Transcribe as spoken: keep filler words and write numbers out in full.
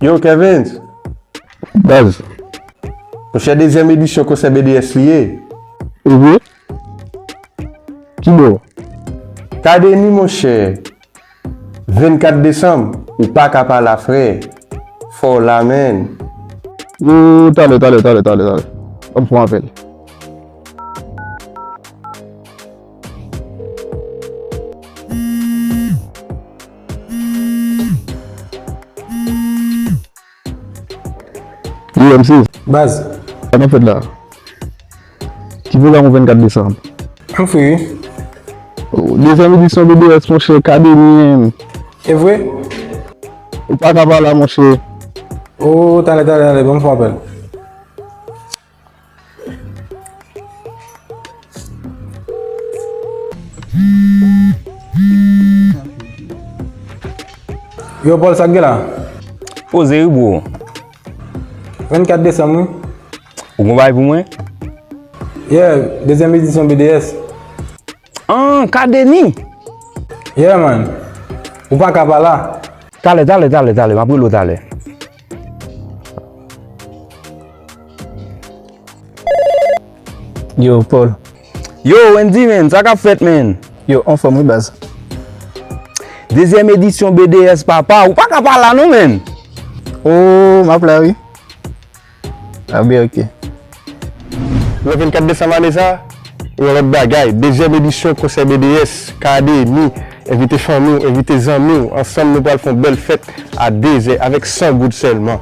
Yo, Kevens. Baz. Monchè, dezyèm edisyon konsè B D S li ye. E vre? Ki bò? Kadeni, monchè. Vennkat desanm, ou pa ka pa la, frè. Fò w la, menn. Yo, talè, talè, talè, talè, talè. Ban m fè yon apèl. Yo, M C. Baz. Sa n ap fèt la? Ki pwogram ou vennkat desanm? M free, wi. Oh, dezyèm edisyon B D S, monchè, Kadeni, menn. E vre? Ou pa ka pa la, monchè. Oh, talè, talè, talè, ban m fè yon apèl. Yo, Paul, sa k gen la? Poze wi, bro. Vennkat desanm, wi. Ou gon bagay pou mwen? Yeah, dezyèm edisyon B D S. An, Kadeni! Yeah, man. Ou pa ka pa la. Talè, talè, talè, talè. M ap rele w talè. Yo, Paul. Yo, Wendy, menn, sa k ap fèt, menn? Yo, anfòm, wi, baz. Dezyèm edisyon B D S, papa. Ou pa ka pa la, non, menn. Oh, m ap la, wi. Ah, ben, ok. Nan vennkat desanm ane sa, yon lòt bagay. Dezyèm edisyon konsè B D S, Kadeni, envite fanmi w, envite zanmi w. Ansanm, nou pral fè yon bèl fèt a dezè avèk san goud sèlman.